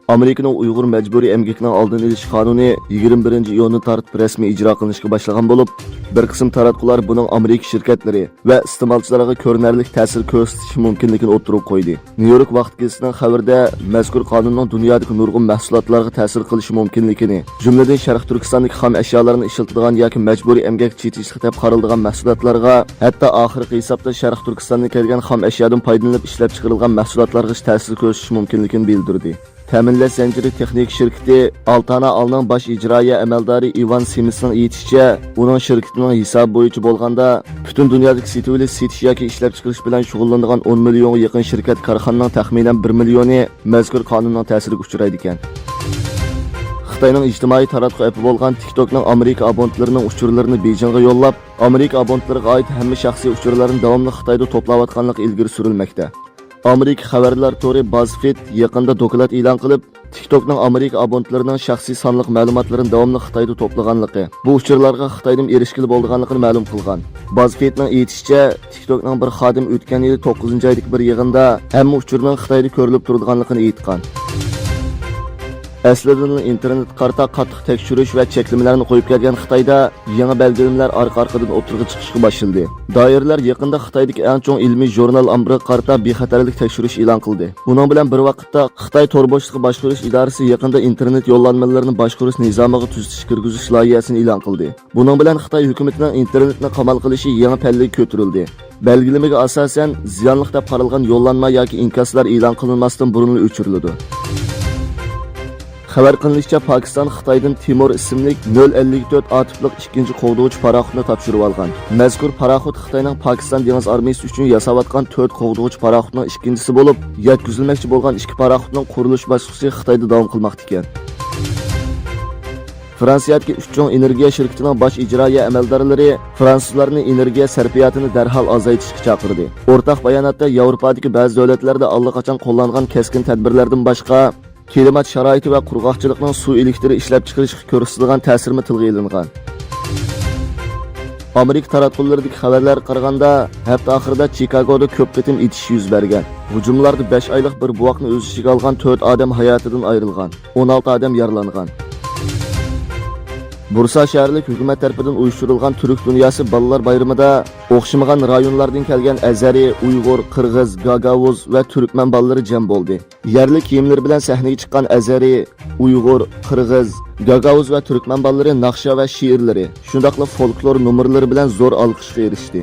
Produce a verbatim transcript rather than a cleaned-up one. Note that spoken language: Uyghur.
ئامېرىكىنىڭ ئۇيغۇر مەجبۇرىي ئەمگىكىنىڭ ئالدىنى ئېلىش قانۇنى يىگىرمە بىرىنچى ئىيۇندىن تارتىپ رەسمىي ئىجرا قىلىنىشقا باشلىغان بولۇپ، بىر قىسىم تاراتقۇلار بۇنىڭ ئامېرىكا شىركەتلىرى ۋە ئىستېمالچىلارغا كۆرۈنەرلىك تەسىر كۆرسىتىشى مۇمكىنلىكىنى ئوتتۇرىغا قويدى. نيۇ يورك ۋاقىت گېزىتىنىڭ خەۋىرىدە مەزكۇر قانۇننىڭ دۇنيادىكى نۇرغۇن مەھسۇلاتلارغا تەسىر قىلىشى مۇمكىنلىكىنى، جۈملىدىن شەرقىي تۈركىستاندىكى خام ئەشيالارنى ئىشلىتىدىغان ياكى مەجبۇرىي ئەمگەككە چېتىشلىق دەپ قارىلىدىغان مەھسۇلاتلارغا، ھەتتا ئاخىرقى ھېسابتا شەرقىي تۈركىستاندىن كەلگەن خام ئەشيادىن پايدىلىنىپ ئىشلەپچىقىرىلغان مەھسۇلاتلارغىچە تەسىر كۆرسىتىشى مۇمكىنلىكىنى بىلدۈردى. تەمىنلەش زەنجىرى تېخنىكا شىركىتى ئالتانا ئالنىڭ باش ئىجرائىيە ئەمەلدارى ئىۋان سىمىسنىڭ ئېيتىشىچە، ئۇنىڭ شىركىتىنىڭ ھېسابى بويىچە بولغاندا، پۈتۈن دۇنيادىكى سېتىۋېلىش، سېتىش ياكى ئىشلەپچىقىرىش بىلەن شۇغۇللىنىدىغان ئون مىليونغا يېقىن شىركەت، كارخانىنىڭ تەخمىنەن بىر مىليونى مەزكۇر قانۇننىڭ تەسىرىگە ئۇچرايدىكەن. خىتاينىڭ ئىجتىمائىي تاراتقۇ ئېپى بولغان تىك توكنىڭ ئامېرىكا ئابونتلىرىنىڭ ئۇچۇرلىرىنى بېيجىڭغا يوللاپ، ئامېرىكا ئابونتلىرىغا ئائىت ھەممە شەخسىي ئۇچۇرلارنى داۋاملىق خىتايدا توپلاۋاتقانلىقى ئىلگىرى سۈرۈلمەكتە. ئامېرىكا خەۋەرلەر تورى بازفېد يېقىندا دوكلات ئېلان قىلىپ، تىك توكنىڭ ئامېرىكا ئابونتلىرىنىڭ شەخسىي سانلىق مەلۇماتلىرىنى داۋاملىق خىتايدا توپلىغانلىقى، بۇ ئۇچۇرلارغا خىتايدىن ئېرىشكىلى بولىدىغانلىقىنى مەلۇم قىلغان. بازفېدنىڭ ئېيتىشىچە، تىك توكنىڭ بىر خادىمى ئۆتكەن يىلى توققۇزىنچى ئايدىكى بىر يىغىندا ھەممە ئۇچۇرنىڭ خىتايدا كۆرۈلۈپ تۇرىدىغانلىقىنى ئېيتقان. ئەسلىدىنلا ئىنتېرنېتقا قارىتا قاتتىق تەكشۈرۈش ۋە چەكلىمىلەرنى قويۇپ كەلگەن خىتايدا يېڭى بەلگىلىمىلەر ئارقا-ئارقىدىن ئوتتۇرىغا چىقىشقا باشلىدى. دائىرىلەر يېقىندا خىتايدىكى ئەڭ چوڭ ئىلمىي ژۇرنال ئامبىرىغا قارىتا بىخەتەرلىك تەكشۈرۈش ئېلان قىلدى. بۇنىڭ بىلەن بىر ۋاقىتتا، خىتاي تور بوشلۇقى باشقۇرۇش ئىدارىسى يېقىندا ئىنتېرنېت يوللانمىلىرىنى باشقۇرۇش نىزامىغا تۈزىتىش كىرگۈزۈش لايىھەسىنى ئېلان قىلدى. بۇنىڭ بىلەن خىتاي ھۆكۈمىتىنىڭ ئىنتېرنېتنى قامال قىلىشى يېڭى پەللىگە كۆتۈرۈلدى. بەلگىلىمىگە ئاساسەن، زىيانلىق دەپ قارالغان يوللانما ياكى ئىنكاسلار ئېلان قىلىنماستىن بۇرۇنلا ئۆچۈرۈلىدۇ. خەۋەر قىلىنىشىچە، پاكىستان خىتايدىن تىمۇر ئىسىملىك نۆل ئەللىك تۆت ئا تىپلىق ئىككىنچى قوغدىغۇچى پاراخوتنى تاپشۇرۇۋالغان. مەزكۇر پاراخوت خىتاينىڭ پاكىستان دېڭىز ئارمىيىسى ئۈچۈن ياساۋاتقان تۆت قوغدىغۇچى پاراخوتنىڭ ئىككىنچىسى بولۇپ، يەتكۈزۈلمەكچى بولغان ئىككى پاراخوتنىڭ قۇرۇلۇش باسقۇچى خىتايدا داۋام قىلماقتا ئىكەن. فرانسىيەدىكى ئۈچ چوڭ ئېنېرگىيە شىركىتىنىڭ باش ئىجرائىيە ئەمەلدارلىرى فرانسۇزلارنى ئېنېرگىيە سەرپىياتىنى دەرھال ئازايتىشقا چاقىردى. ئورتاق باياناتتا ياۋروپادىكى بەزى دۆلەتلەردە ئاللىقاچان قوللانغان كەسكىن تەدبىرلەردىن باشقا، كىلىمات شارائىتى ۋە قۇرغاقچىلىقنىڭ سۇ ئېلېكتىرى ئىشلەپچىقىرىشقا كۆرسىتىدىغان تەسىرىمۇ تىلغا ئېلىنغان. ئامېرىكا تاراتقۇلىرىدىكى خەۋەرلەرگە قارىغاندا، ھەپتە ئاخىرىدا چىكاگودا كۆپ قېتىم ئېتىش يۈز بەرگەن. ھۇجۇملاردا بەش ئايلىق بىر بوۋاقنى ئۆز ئىچىگە ئالغان تۆت ئادەم ھاياتىدىن ئايرىلغان، ئون ئالتە ئادەم يارىلانغان. بۇرسا شەھەرلىك ھۆكۈمەت تەرىپىدىن ئۇيۇشتۇرۇلغان تۈرك دۇنياسى بالىلار بايرىمىدا ئوخشىمىغان رايونلاردىن كەلگەن ئەزەرى، ئۇيغۇر، قىرغىز، گاگاۋۇز ۋە تۈركمەن بالىلىرى جەم بولدى. يەرلىك كىيىملىرى بىلەن سەھنىگە چىققان ئەزەرى، ئۇيغۇر، قىرغىز، گاگاۋۇز ۋە تۈركمەن بالىلىرى ناخشا ۋە شېئىرلىرى، شۇنداقلا فولكلور نومۇرلىرى بىلەن زور ئالقىشقا ئېرىشتى.